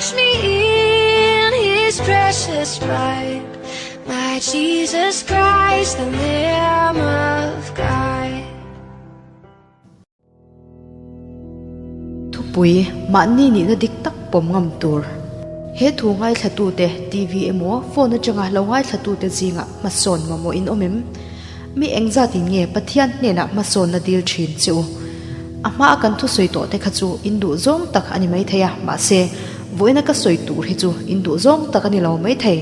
Wash me in his precious blood. My Jesus Christ, the Lamb of God. Thupui, Mahni nihna dik tak pawm ngam tur. He thu ngaithlatute TV emaw phone atanga lo ngaithlatute zingah hmasawn mamawh in awm em? Mi engzatin nge Pathian hnenah hmasawnna dil thin che u? A hmaa kan thusawi tawh te kha chu in duh zawng tak a ni maithei a, mahse, vawiina ka sawi tur hi chu in duh zawng tak a ni lo maithei.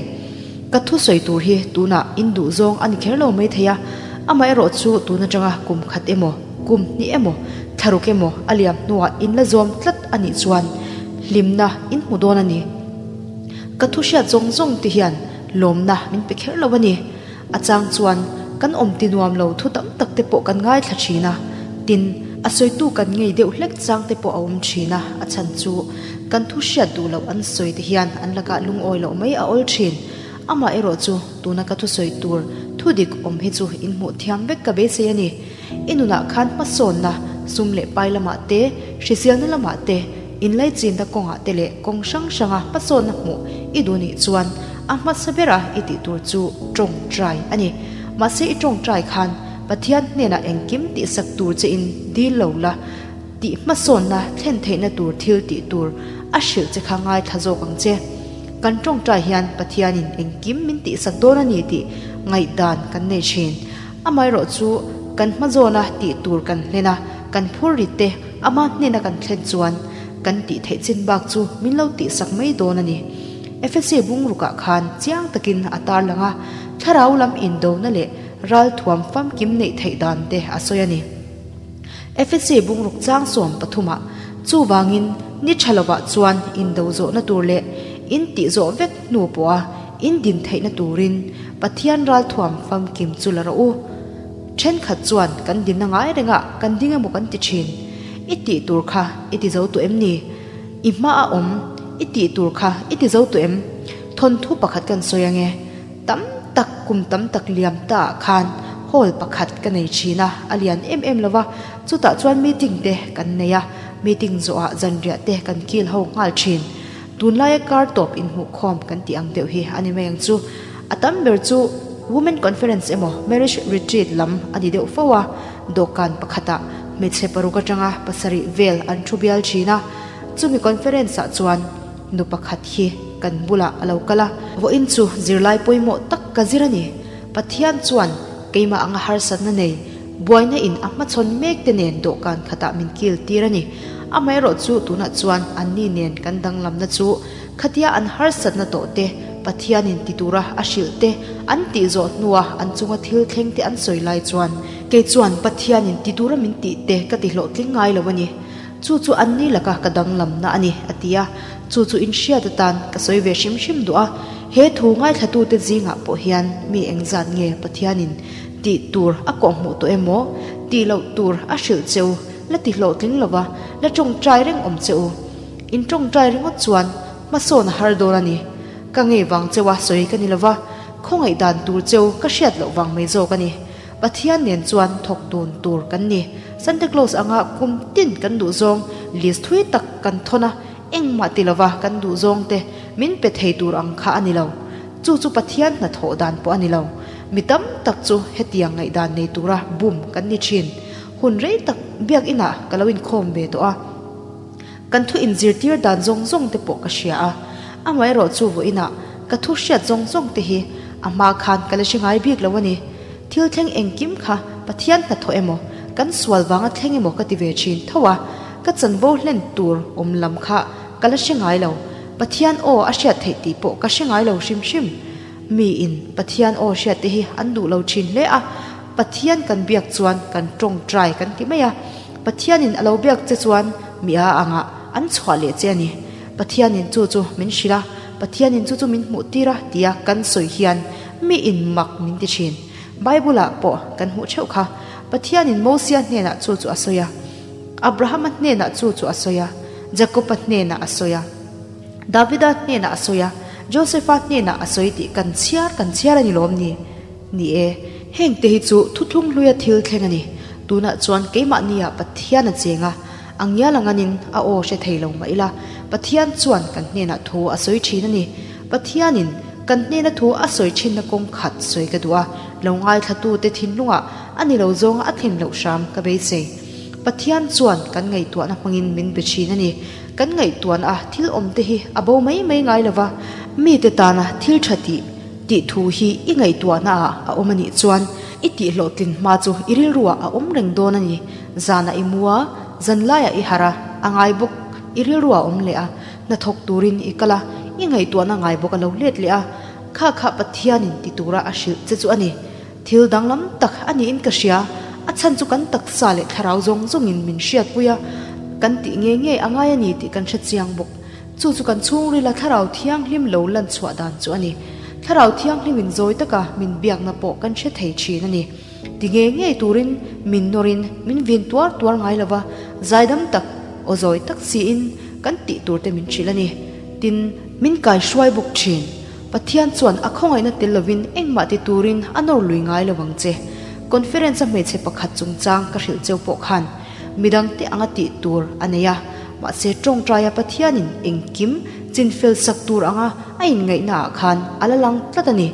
Ka thusawi tur hi tunah in duh zawng a ni kher lo maithei a, amaherawh chu tun atanga kum khat emaw, kum hnih emaw, thlaruk emaw a liam hnuah in la zawm tlat a nih chuan hlimna in hmu dawn a ni. Ka thuhriat zawng zawng te hian lawmna min pe kher lo a ni. A chang chuan kan awm ti nuam lo thu tam tak te pawh kan ngaithla thin a, tin, a sawitu kan ngei deuh hlek chang te pawh a awm thin a, a chhan chu kan thu hriat duh loh an sawi te hian an lakah lungawi loh mai a awl thin. Amah erawh chu tuna ka thusawi tur thu dik awm hi chu in hmuh thiam vek ka beisei a ni. I nunah khan hmasawnna, sum leh pai lamah te, hriselna lamah te, inlaichinna kawngah te leh kawng hrang hranga hmasawnna hmuh i duh nih chuan a hmasa bera i tih tur chu tawngtai a ni. Mahse i tawngtai khan Pathian hnenah engkim tihsak tur che in dil lo la, tih hmasawnna thlen theihna tur thil tih tur a hrilh che kha ngaithla zawk ang che. Kan tawngtai hian Pathianin engkim min tihsak dawn a ni tih ngaihdan kan nei thin. Amaherawh chu kan hma zawna tih tur kan hlen a, kan phur rit te ama hnena kan thlen chuan kan tih theih chin bak chu min lo tihsak mai dawn a ni. Efese bungrukah khan chiang takin a tarlang a, thlarau lam indona leh ralthuam famkim neih theih dan te a sawi a ni. Efese bungruk chang 13ah, Chuvangin ni tha lovah chuan indo zawhna tur leh in tih zawh vek hnu pawha in din theihna turin Pathian ralthuam famkim chu la rawh u. Thenkhat chuan kan dinna ngai rengah kan ding emaw kan ti thin. I tih tur kha i ti zo tawh em ni? I hma a awm i tih tur kha i ti zo tawh em? Thawnthu pakhat kan sawi ange. Tam tak kum tam tak liam ta ah khan hall pakhat ka nei thin a, a lian em em lo va, chutah chuan meeting te kan nei a, meeting zawhah zanriah te kan kil ho nghal thin. Tunlaia kar tawp inhmuhkhawm kan tih ang deuh hi a ni mai ang chu. A tam ber chu Women Conference emaw Marriage Retreat lam a ni deuh fo a, dawhkan pakhatah hmeichhe paruk atanga pasarih vel an thu bial thin a, chumi conference ah chuan nu pakhat hi kan bulah a lo kal a. Vawiin chu zirlai pawimawh tak ka zir a ni. Pathian chuan keimah anga harsatna nei, buaina in a hmachhawn mek te nen dawhkan khatah min kil tir a ni. Amaherawh chu tunah chuan anni nen kan danglamna chu khatia an harsatna tawh te, Pathianin ti tura a hrilh te an tih zawh hnua an chunga thil thleng te an sawi lai chuan kei chuan Pathianin ti tura min tih te ka ti hlawhtling ngai lo a ni. Chu chu anni laka ka danglamna a ni, a ti a. Chu chu inhriat atan ka sawi ve hrim hrim duh a. He thu ngaithlatute zingah pawh hian mi engzat nge Pathianin tih tur a kawhhmuh tawh emaw, tih loh tur a hrilh che u, la ti hlawhtling lova, la tawngtai reng awm che u. In tawngtai ringawt chuan hmasawn a har dawn a ni. Ka ngei vang cheu a sawi ka ni lova, khawngaih dan tur cheu ka hriat loh vang mai zawk a ni. Pathian nen chuan thawk dun tur kan ni. Santa Claus anga kum tin kan duh zawng list thui tak kan thawn a, engmah ti lova kan duh zawng te min pe thei tur ang kha a ni lo. Chu chu Pathian hnathawh dan pawh a ni lo. Mi tam tak chu hetiang ngaihdan nei tura bum kan ni thin. Hun rei tak biakinah ka lo inkhawm ve tawh a. Kan thu inzirtir dan zawng zawng te pawh ka hria a. Amaherawh chu vawiinah ka thu hriat zawng zawng te hi a hma khan ka la hre ngai bik lo a ni. Thil thleng engkim kha Pathian hnathawh emaw, kan sual vanga thleng emaw ka ti ve thin tho a, ka chanvo hlen tur awm lam kha ka la hre ngai lo. Pathian aw a hriat theih tih pawh ka hre ngai lo hrim hrim. Miin Pathian aw hriat te hi an duh lo thin hle a, Pathian kan biak chuan kan tawngtai kan ti mai a, Pathianin a lo biak che chuan mi a angah an chhuah leh che a ni. Pathianin chu chu min hrilh a, Pathianin chu chu min hmuh tir a tia kan sawi hian miin mak min ti thin. Bible-ah pawh kan hmuh theuh kha. Pathianin Mosia hnenah chu chu a sawi a, Abrahama hnenah chu chu a sawi a, Jakoba hnenah a sawi a, Davida hnenah a sawi a, Josefa hnenah a sawi tih kan chhiar kan chhiar a ni lawm ni? Ni e, heng te hi chu thuthlung hluia thil thleng a ni. Tunah chuan keimahniah Pathian a cheng a, a ngial anganin a aw hre thei lo mah ila. Pathian chuan kan hnenah thu a sawi thin a ni. Pathianin kan hnena thu a sawi thinna kawng khat sawi ka duh a, lo ngaithlatute thinlungah a ni lo zawnga a thlen loh hram ka beisei. Pathian chuan kan ngaihtuahna hmangin min be thin a ni. Kan ngaihtuahna a thil awmte hi a bo mai mai ngai lo va, mite tana thil tha tih tih thu hi i ngaihtuahna ah a awm a nih chuan i tihhlawhtlin hma chu i rilruah a awm reng dawn a ni. Zanah i mu a, zanlaiah i harh a, a ngai bawk i rilruah a awm leh a, hnathawk turin i kal a, i ngaihtuahna ngai bawk a lo let leh a, kha kha Pathianin ti tura a hrilh che chu a ni. Thil danglam tak a niin ka hria, a chhan chu kan taksa leh thlarau zawng zawngin min hriatpui a, kan tih ngei ngei a ngai a ni tih kan hre chiang bawk. Chu chu kan chhungrila thlarau thianghlim lo lan chhuah dan chu a ni. Thlarau thianghlimin zawi taka min biakna pawh kan hre thei thin a ni. Ti ngei ngei turin min nawrin min vin tuar tuar ngai lo va, zaidam tak, aw zawi tak siin kan tih turte min hrilh a ni. Tin, min kaihruai bawk thin. Pathian chuan a khawngaihna tel lovin engmah ti turin a nawr lui ngai lo ang che. Conference-a hmeichhe pakhat chungchang ka hrilh cheu pawh khan midangte anga tih tur a nei a, mahse tawngtaia Pathianin engkim chinfel sak tur anga a inngaihnaah khan a la lang tlat a ni.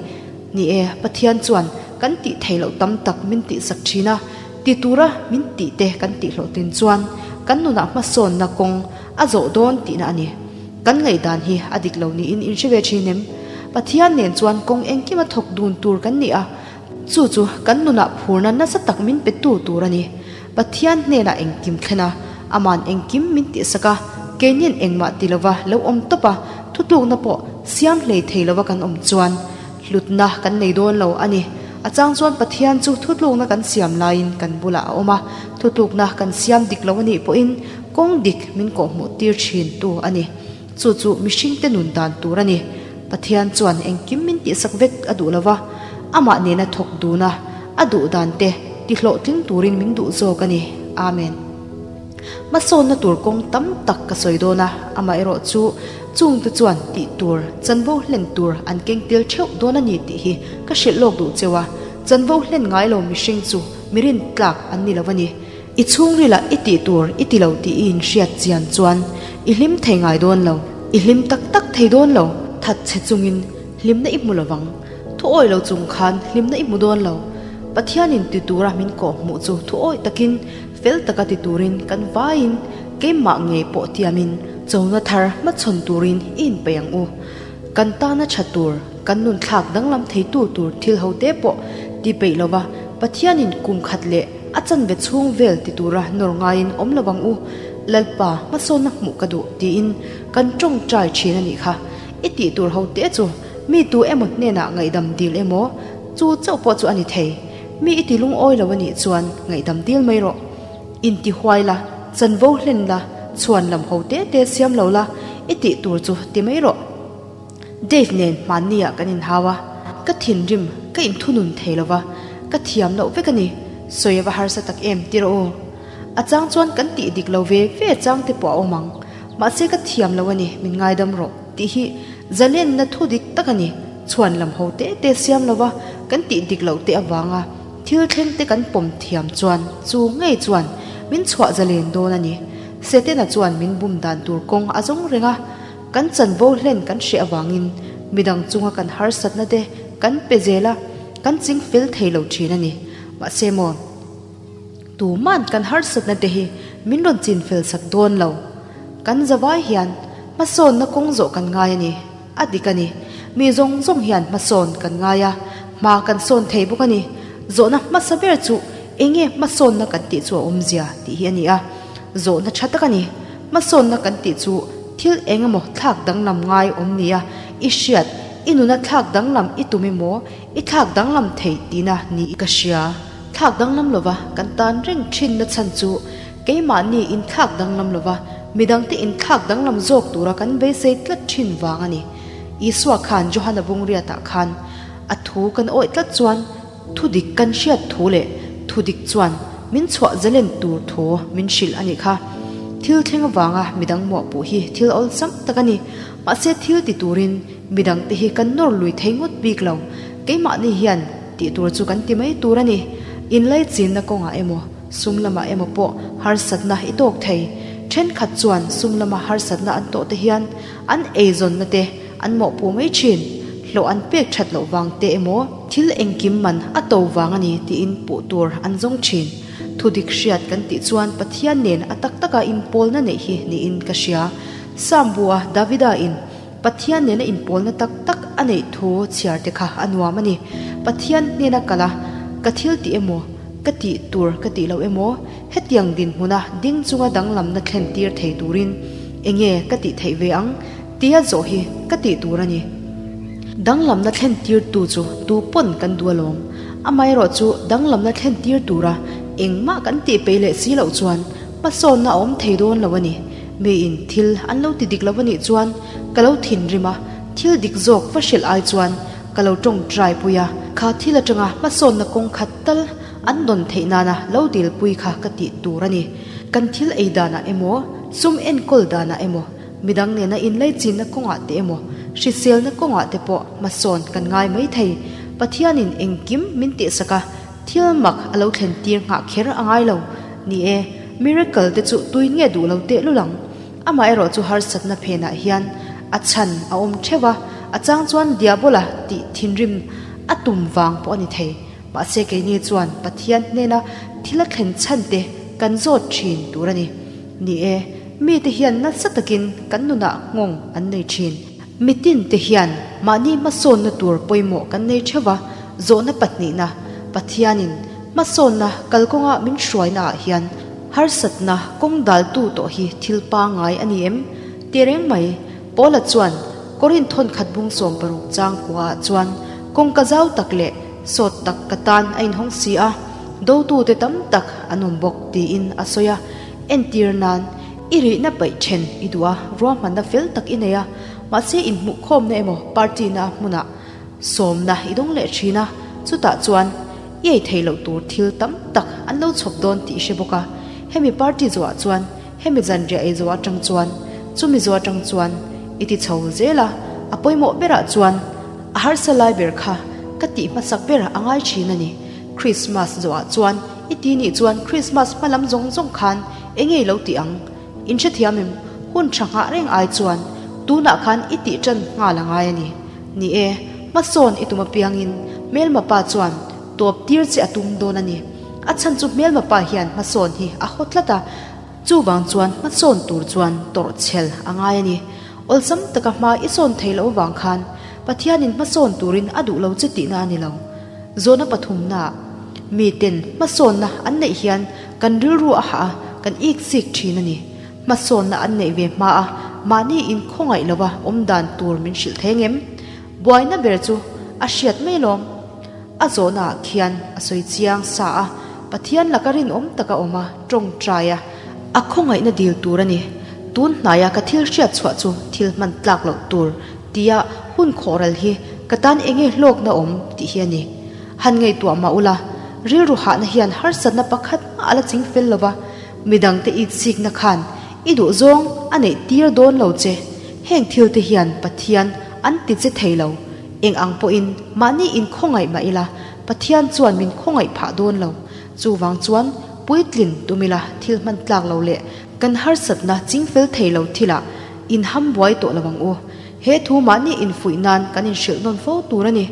Ni e, Pathian chuan kan tih theih loh tam tak min tihsak thin a, ti tura min tihte kan tihhlawhtlin chuan kan nunah hmasawnna kawng a zawh dawn tihna a ni. Kan ngaihdan hi a dik lo niin in hre ve thin em? Pathian nen chuan kawng engkima thawk dun tur kan ni a, chu chu kan nunah phurna nasa tak min pe tu tur a ni. Pathian hnenah engkim thlen a, aman engkim min tihsak a, keini'n engmah ti lova lo awm tawp a, thutlukna pawh siam hlei thei lova kan awm chuan hlutna kan nei dawn lo a ni. A chang chuan Pathian chu thutlukna kan siam laiin kan bulah a awm a, thutlukna kan siam dik lo a nih pawhin kawng dik min kawhhmuh tir thin tu a ni. Chu chu mihringte nun dan tur a ni. Pathian chuan engkim min tihsak vek a duh lo va, amah nena thawk dun a, a duh dan te ti hlawhtling turin min duh zawk a ni. Amen. Hmasawnna tur kawng tam tak ka sawi dawn a, amaherawh chu chungte chuan tih tur, chanvo hlen tur an keng tel theuh dawn a ni tih hi ka hrilh lawk duh cheu a, chanvo hlen ngai lo mihring chu mi rintlak an ni lo a ni. I chhungrilah i tih tur i ti lo tih i inhriat chian chuan i hlim thei ngai dawn lo, i hlim tak tak thei dawn lo. That che chungin hlimna i hmu lovang, thu awih lo chung khan hlimna i hmu dawn lo. Pathianin ti tura min kawh hmuh chu thu awih takin fel taka ti turin kan vaiin keimah ngei pawh tiamin chona thar hmachhawn turin i inpeih ang u. Kan tana tha tur, kan nun thlak danglam theitu tur thil hote pawh ti peih lova Pathianin kum khat leh a chanve chhung vel ti tura nawr ngaiin awm lo ang u, Lalpa hmasawnna hmuh ka duh tiin kan tawngtai thin a nih kha. I tih tur hote chu mi tu emaw hnenah ngaihdam dil emaw chu chauh pawh chu a ni thei. Mi i ti lungawi lo a nih chuan ngaihdam dil mai rawh. Inti huai la, chanvo hlen la, chhuan lam ho te te siam lo la, i tih tur chu ti mai rawh. Dave nen hmanni ah kan inhau a, ka thinrim, ka inthunun thei lo va, ka thiam loh vek a ni, sawi a va harsa tak em ti rawh u. A chang chuan kan tih dik lo ve ve chang te pawh a awm ang, mahse ka thiam lo a ni, min ngaidam rawh tih hi zalenna thu dik tak a ni, chhuan lam ho te te siam lo va, kan tih dik loh te avanga thil thleng te kan pawm thiam chuan chu ngei chuan min chhuah zalen dawn a ni. Setena chuan min bum dan tur kawng a zawng reng a, kan chanvo hlen kan hreh avangin midang chunga kan harsatna te kan pe zel a, kan ching fel thei lo thin a ni. Mahse maw? Tuman kan harsatna te hi min rawn chin fel sak dawn lo. Kan zavai hian hmasawnna kawng zawh kan ngai a ni. A dik a ni. Mi zawng zawng hian hmasawn kan ngai a, hma kan sawn thei bawk a ni. Zawhna hmasa ber chu enge hmasawnna kan tih chu a awmzia tih hi a ni a. Zawhna tha tak a ni. Hmasawnna kan tih chu thil eng emaw thlak danglam ngai awm nia i hriat, i nuna thlak danglam i tum emaw i thlak danglam thei tihna ni i ka hria. Thlak danglam lova kan tan reng thinna chhan chu keimahni inthlak danglam lova midangte inthlak danglam zawk tura kan beisei tlat thin vang a ni. Isua khan Johana Bungriatah khan a thu kan awih tlat chuan thu dik kan hriat thu leh thu dik chuan min chhuah zalen tur thu min hrilh a nih kha. Thil thleng avanga midang mawhpuh hi thil awlsam tak a ni. Mahse thil ti turin midangte hi kan nawr lui thei ngawt bik lo. Keimahni hian tih tur chu kan ti mai tur a ni. Inlaichinna kawngah emaw, sum lamah emaw pawh harsatna i tawk thei. Thenkhat chuan sum lama harsatna an tawh te hian an eizawnna te an mawhpuh mai thin. Hlawh an pek that loh vang te emaw thil engkim man a to vang a ni tiin puh tur an zawng thin. Thu dik hriat kan tih chuan Pathian nen a tak taka inpawlna neih hi niin ka hria. Psalm bu-a Davida in Pathian nena inpawlna tak tak a neih thu chhiar te kha a nuam a ni. Pathian hnena kal a, ka thil tih emaw, ka tih tur ka tih loh emaw, hetiang dinhmuna ding chunga danglamna thlen tir thei turin enge ka tih theih ve ang tia zawh hi ka tih tur a ni. Danglamna thlen tirtu chu tu pawn kan duh alawm. Amaherawh chu danglamna thlen tir tura engmah kan tih peih leh si loh chuan hmasawnna a awm thei dawn lo a ni. Miin thil an lo ti dik lo a nih chuan ka lo thinrim a, thil dik zawk va hrilh ai chuan ka lo tawngtai pui a, kha thil atanga hmasawnna kawng khat tal an dawn theih nana lo dilpui kha ka tih tur a ni. Kan thil ei danah emaw, sum enkawl danah emaw, midang nena inlaichinna kawngah te emaw, hriselna kawngah te pawh hmasawn kan ngai mai thei. Pathianin engkim min tihsak a, Thil mak a lo thlen tir nghah kher a ngai lo. Ni e, miracle te chu tui nge duh lo teh lul ang. Amaherawh chu harsatna phenah hian a chhan a awm theuh a, a chang chuan diabola tih thinrim a tum vang pawh a ni thei. Mahse keini chuan Pathian hnena thil a thlen chhan te kan zawt thin tur a ni. Ni e, mite hian nasa takin kan nunah nghawng an nei thin. Mitin te hian mahni hmasawnna tur pawimawh kan nei theuh a, zawhna pahnihna, Pathianin hmasawnna kalkawnga min hruainaah hian harsatna kawng daltu tawh hi thil pangngai a ni em? Ti reng mai, Paula chuan Korinth thawnkhat bung 60 chang kuaah chuan kawngka zau tak leh sawt tak ka tan a inhawng si a, dotute tam tak an awm bawk tiin a sawi a, entir nan, I rihna paih then i duh a, ruahmanna fel tak i nei a, mahse inhmuhkhawmna emaw party na hmunah sawmna i dawng leh thin a, chutah chuan i ei theih loh tur thil tam tak an lo chhawp dawn tih i hre bawk a, hemi party zawhah chuan hemi zanriah ei zawh atang chuan chumi zawh atang chuan i ti chho zel a, a pawimawh berah chuan a harsa lai ber kha ka tih hmasak ber a ngai thin a ni. Krismas zawhah chuan i ti nih chuan Krismas hma lam zawng zawng khan Eng ngei lo tih ang? In hrethiam em? Hun tha nghah reng ai chuan tunah khan i tih tan nghal a ngai a ni. Ni e, hmasawn i tum apiangin hmelma pa chuan tawp tir che a tum dawn a ni. A chhan chu hmelma pa hian hmasawn hi a haw tlat a, chuvang chuan hmasawn tur chuan tawrh chhel a ngai a ni. Awlsam taka hma i sawn thei loh avang khan Pathianin hmasawn turin a duh lo che tihna a ni lo. Zawhna pathumnaah miten hmasawnna an neih hian Kan rilru a hah a, kan ik chik thin a ni. Hmasawnna an neih ve hma a, mahni in khawngaih lova awm dan tur min hrilh thei ngem? Buaina ber chu a hriat mai lawm. A zawhna ah khian a sawi chiang sa a, Pathian laka rinawm taka awm a, tawngtai a, a khawngaihna dil tur a ni. Tun hnaia ka thil hriat chhuah chu thil hman tlak loh tur tia hun khawhral hi ka tan enge hlawkna awm tih hi a ni. Han ngaihtuah mah ula, rilru hahna hian harsatna pakhat mah a la ching fel lo va, midangte itsikna khan i duhzawng a neih tir dawn lo che. Heng thil te hian Pathian an ti che thei lo. Eng ang pawhin mahni inkhawngaih mah ila, Pathian chuan min khawngaih phah dawn lo. Chuvang chuan puitlin tum ila thil hman tlak lo leh kan harsatna ching fel thei lo thilah inham buai tawh lo ang u. He thu mahni infuih nan kan inhrilh nawn fo tur a ni.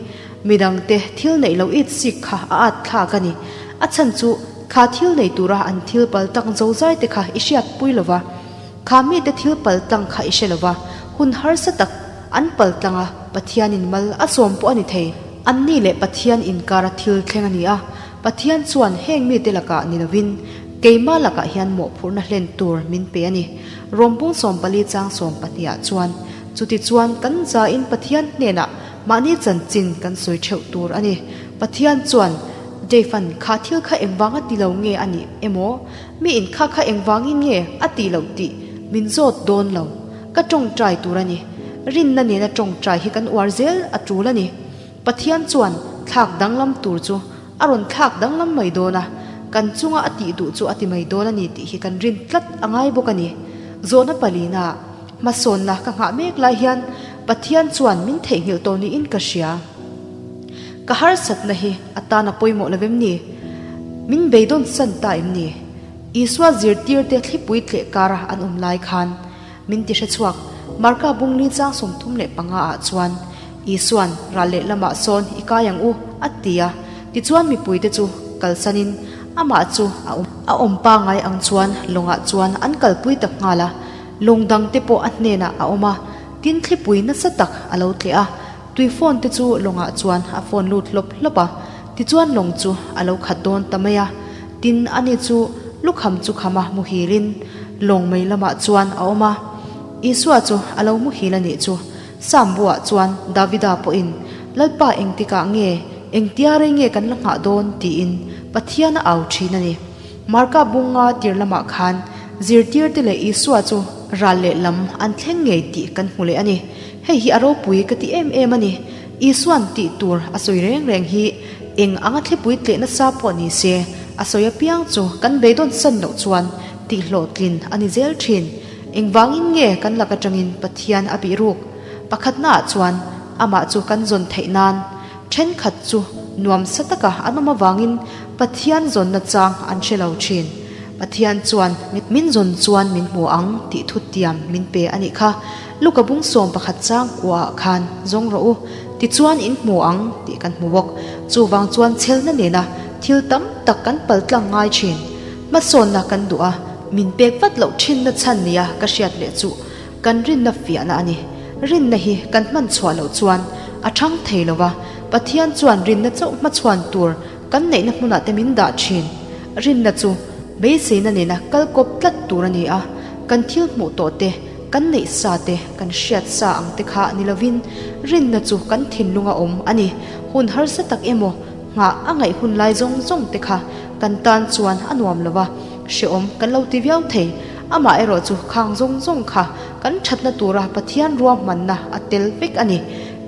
Midangte thil neih loh it sik kha a at thlak a ni. A chhan chu kha thil nei tura an thil pal tang zozai te kha i hriat pui lo va. Kha mite thil pal tlang kha i hre lo va, hun harsa tak an pal tlang a, Pathianin mal a sawm pawh a ni thei. Anni leh Pathian inkara thil thleng a ni a, Pathian chuan heng mite lakah ni lovin keima lakah hian mawhphurhna hlen tur min pe a ni. Rawmpung 14 chang 12 ah chuan, Chutichuan kan zain Pathian hnenah Mahni chanchin kan sawi theuh tur a ni. Pathian chuan, Dave-a'n kha thil kha engvanga ti lo nge a nih emaw, mi in kha kha engvangin nge a tih loh tih min zawt dawn lo. Ka tawngtai tur a ni. Rinna nena tawngtai hi kan uar zel a tul a ni. Pathian chuan thlak danglam tur chu a rawn thlak danglam mai dawn a, kan chunga a tih duh chu a ti mai dawn a ni tih hi kan rin tlat a ngai bawk a ni. Zawhna palina. Hmasawnna ka nghah mek lai hian Pathian chuan min theihnghilh tawh niin ka hria. Ka harsatna hi a tan a pawimawh lo em ni? Min beidawn san ta em ni? Isua zirtirte thlipui tleh kara an awm lai khan min ti hre chhuak. Marka bungli chang 35 ah chuan Isuan ral leh lamah sawn i kai ang u a ti a. Tichuan mipuite chu kalsanin amah chu a a awm pangai ang chuan lawngah chuan an kalpui tak nghal a. Lawng dangte pawh a hnenah a awm a, tin thlipui nasa tak a lo tleh a. Tui phone te chu lawngah chuan a phone lut hlawp hlawp a, tichuan lawng chu a lo khat dawn ta mai a. Tin, ani chu lukham chu khama muhilin lawng mai lamah chuan a awm a. Isua chu a lo muhil a nih chu. Psalm buah chuan Davida pawhin, Lalpa engtikah nge, engtia rei nge kan la nghah dawn? tiin Pathian a au thin a ni. Marka bunga tir lamah khan zirtirte leh Isua chu ral lehlam an thleng ngei tih kan hmu leh a ni. Hei hi a ropui ka ti em em a ni. Isua'n tih tur a sawi reng reng hi eng anga thlipui tleh nasa pawh ni se, a sawi apiang chu kan beidawn san loh chuan tihhlawhtlin a ni zel thin. Engvangin nge kan lak atangin Pathian a bih ruk? Pakhatnaah chuan amah chu kan zawn theih nan thenkhat chu nuamsa taka an awm avangin Pathian zawnna chang an hre lo thin. Pathian chuan min zawn chuan min hmu ang tih thutiam min pe a nih kha. Luka bung 11 chang kuaah khan zawng rawh u, tichuan in hmu ang tih kan hmu bawk. Chuvang chuan chhelna nena thil tam tak kan paltlang ngai thin. Hmasawnna kan duh a, min pek vat loh thinna chhan nia ka hriat leh chu kan rinna fiahna a ni. Rinna hi kan hman chhuah loh chuan a thang thei lo va, Pathian chuan rinna chauh hmachhuan tur kan neihna hmunah te min dah thin. Rinna chu beiseina nena kal kawp tlat tur a ni a, kan thil hmuh tawh te, Kan neih sa te, kan hriat sa ang te kha ni lovin rinna chu kan thinlung a awm a ni. Hun harsa tak emaw, nghah a ngaih hun lai zawng zawng te kha kan tan chuan a nuam lo va, hrehawm kan lo ti viau thei. Amaherawh chu khang zawng zawng kha kan thatna tura Pathian ruahmanna a tel vek a ni.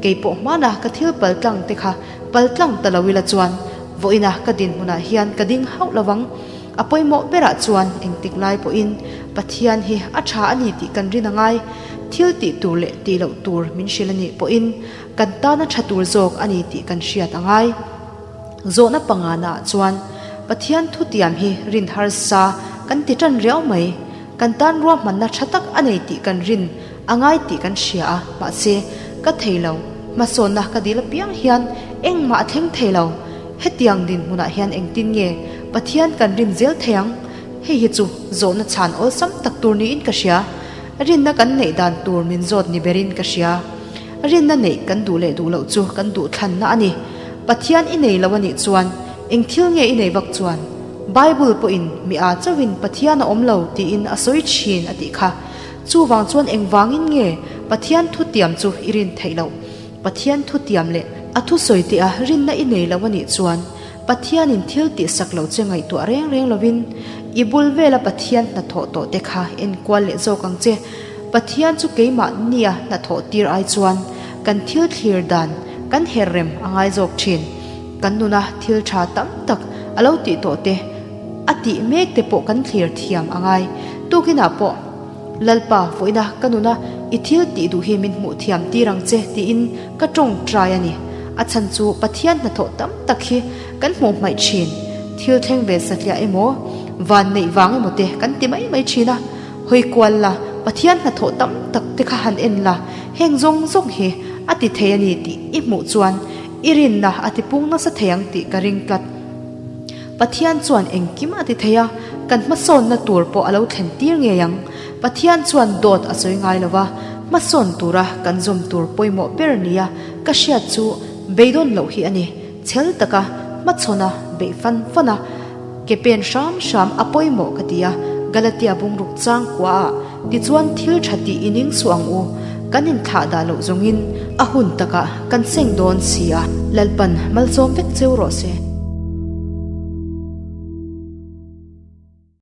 Keipawh hmana ka thil paltlang te kha paltlang ta lo ila chuan vawiina ka dinhmunah hian ka ding hauh lo vang. A pawimawh berah chuan engtik lai pawhin Pathian hi a tha a ni tih kan rin a ngai. Thil tih tur leh tih loh tur min hrilh a nih pawhin kan tana tha tur zawk a ni tih kan hriat a ngai. Zawhna panganaah chuan Pathian thutiam hi rin harsa kan ti tan riau mai. Kan tan ruahmanna tha tak a nei tih kan rin a ngai tih kan hria a, mahse ka thei lo. Hmasawnna ka dil apiang hian engmah a thleng thei lo. Hetiang dinhmunah hian engtin nge Pathian kan rin zel thei ang? Hei hi chu zawhna chhan awlsam tak tur niin ka hria. Rinna kan neih dan tur min zawt ni berin ka hria. Rinna neih kan duh leh duh loh chu kan duh thlanna a ni. Pathian i nei lo a nih chuan eng thil nge i nei vak chuan? Bible pawhin mi â chauhin Pathian a awm lo tiin a sawi thin a tih kha. Chuvang chuan engvangin nge Pathian thutiam chu i rin theih loh? Pathian thutiam leh a thusawi tih a rinna i nei lo a nih chuan Pathianin thil tihsak lo che ngaihtuah reng reng lovin i bul vela Pathian hnathawh tawh te kha enkual leh zawk ang che. Pathian chu keimah nia hnathawh tir ai chuan kan thil thlir dan kan her rem a ngai zawk thin. Kan nuna thil tha tam tak a lo tih tawh te a tih mek te pawh kan thlir thiam a ngai. Tukinah pawh. Lalpa, vawiina ka nuna i thil tih duh hi min hmuh thiam tir ang che tiin ka tawngtai a ni. A chhan chu Pathian hnathawh tam tak hi kan hmuh hmaih thin. Thil thleng ve satliah emaw, van neih vang emaw te kan ti mai mai thin a. Hawi kual la, Pathian hnathawh tam tak te kha han en la, heng zawng zawng hi a ti thei a ni tih i hmuh chuan i rinna a ti pung nasa thei ang tih ka ring tlat. Pathian chuan engkim a ti thei a, kan hmasawnna tur pawh a lo thlen tir ngei ang. Pathian chuan dawt a sawi ngai lo va, hmasawn tura kan zawm tur pawimawh ber nia ka hriat chu beidawn loh hi a ni. Chhel taka hmachhawna beih fan fan a, ke pen hram hram a pawimawh ka ti a, Galatia bungruk chang kuaah tichuan thil tha tih i ning suh ang u, kan inthlah dah loh zawngin a hun takah kan seng dawn si a. Lalpan malsawm vek cheu rawh se.